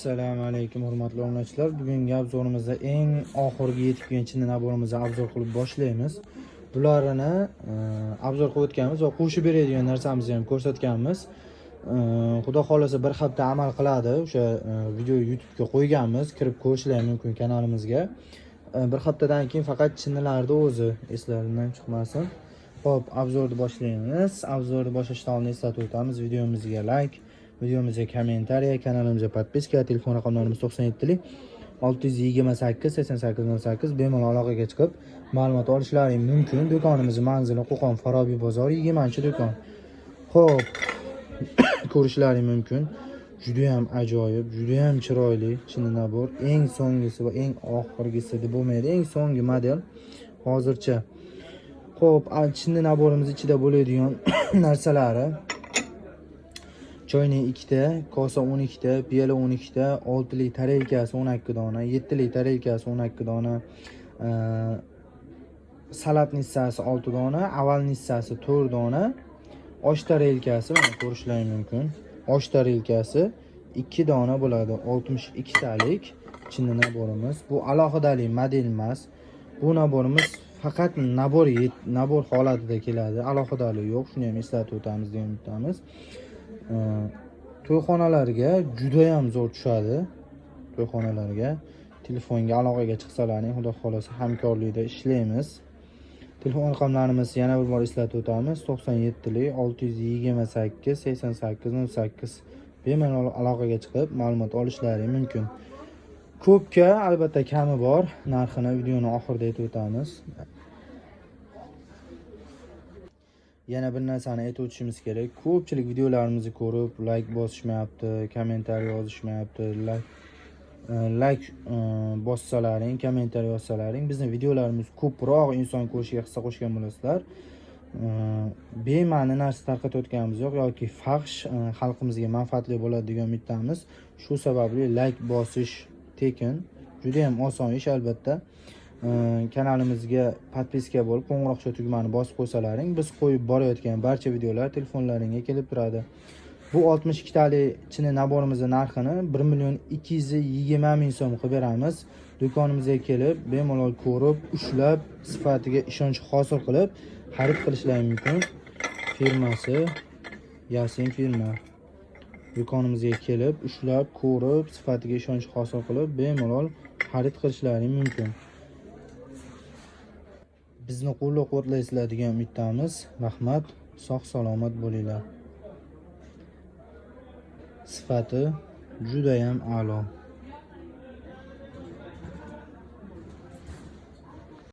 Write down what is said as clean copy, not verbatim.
Assalomu alaykum, hurmatli obunachilar. Bugungi обзор imizda eng oxirgi yetib kelgan chinni набор imizni обзор qilib boshlaymiz. Bularni обзор qilib o'tganmiz va qo'shib beradigan narsamizni ham ko'rsatganmiz. Xudo xohlasa, bir hafta amal qiladi. O'sha video YouTube'ga qo'yganmiz, kirib ko'rishlar mumkin kanalimizga. Bir haftadan keyin faqat chinnilarni o'zi eslaringdan chiqmasin. Xo'p, обзор ni boshlaymiz. Обзор ni boshlashdan oldin eslatib o'tamiz: videomizga like, videomizga комментария, kanalimizga подписка, telefon raqamlarimiz 97 628 88 08, bemalol aloqaga chiqib ma'lumot olishlaring mumkin. Do'konimiz manzili: Qo'qon, Farobiy bozori, 20-do'kon. Xo'p, ko'rishlaring mumkin. Juda ham ajoyib, juda ham chiroyli chinni набор. Eng so'nggisi va eng oxirgisi deb bo'lmaydi, eng so'nggi model hozircha. Xo'p, chinni набор imiz ichida bo'ladigan narsalari: choynak ikkita, kosa 12 ta, piyola 12 ta, oltilik tarelkasi 12 dona, yettilik tarelkasi 12 dona, салатница si 6 dona, овальница si 4 dona, osh tarelkasi, mana ko'rishlaring mumkin. Osh tarelkasi 2 dona bo'ladi, 62 talik chinni набор imiz. Bu alohidali model emas. Bu набор imiz faqat набор holatida keladi, alohidali yo'q. Shuni ham eslatib o'tamiz degan umiddamiz. To'yxonalarga judayam zo'r tushadi. To'yxonalarga telefonga aloqaga chiqsalaring, xudo xohlasa, hamkorlikda ishlaymiz. Telefon raqamlarimiz yana bir bor eslatib o'tamiz: 97 628 88 08. Bemalol aloqaga chiqib ma'lumot olishlari mumkin. Ko'pga albatta kami bor, narxini videoni oxirida aytib o'tamiz. Yana bir narsani aytib o'tishimiz kerak: ko'pchilik videolarimizni ko'rib, layk bosishmayapti, комментарий yozishmayapti. Layk bossalaring, комментарий yozsalaring, bizni videolarimiz ko'proq inson ko'rishiga hissa qo'shgan bo'lasizlar. Bema'ni narsa tarqatayotganimiz yo'q yoki fahsh, xalqimizga manfaatli bo'ladi degan umiddamiz. Shu sababli layk bosish tekin, judayam oson ish. Albatta, kanalimizga подписка bo'lib, qo'ng'iroqcha tugmani bosib qo'ysalaring, biz qo'yib borayotgan barcha videolar telefonlaringga kelib turadi. Bu 62 talik chini набор imizni narxini 1 220 000 so'm qilib beramiz. Do'konimizga kelib, bemalol ko'rib, ushlab, sifatiga ishonch hosil qilib xarid qilishlari mumkin. Firmasi Yasin firma. Do'konimizga kelib, ushlab ko'rib, sifatiga ishonch hosil qilib, bemalol xarid qilishlari mumkin. Bizni qo'llab quvvatlaysizlar degan umiddamiz. Rahmat, sog' salomat bo'linglar. Sifati judayam a'lo.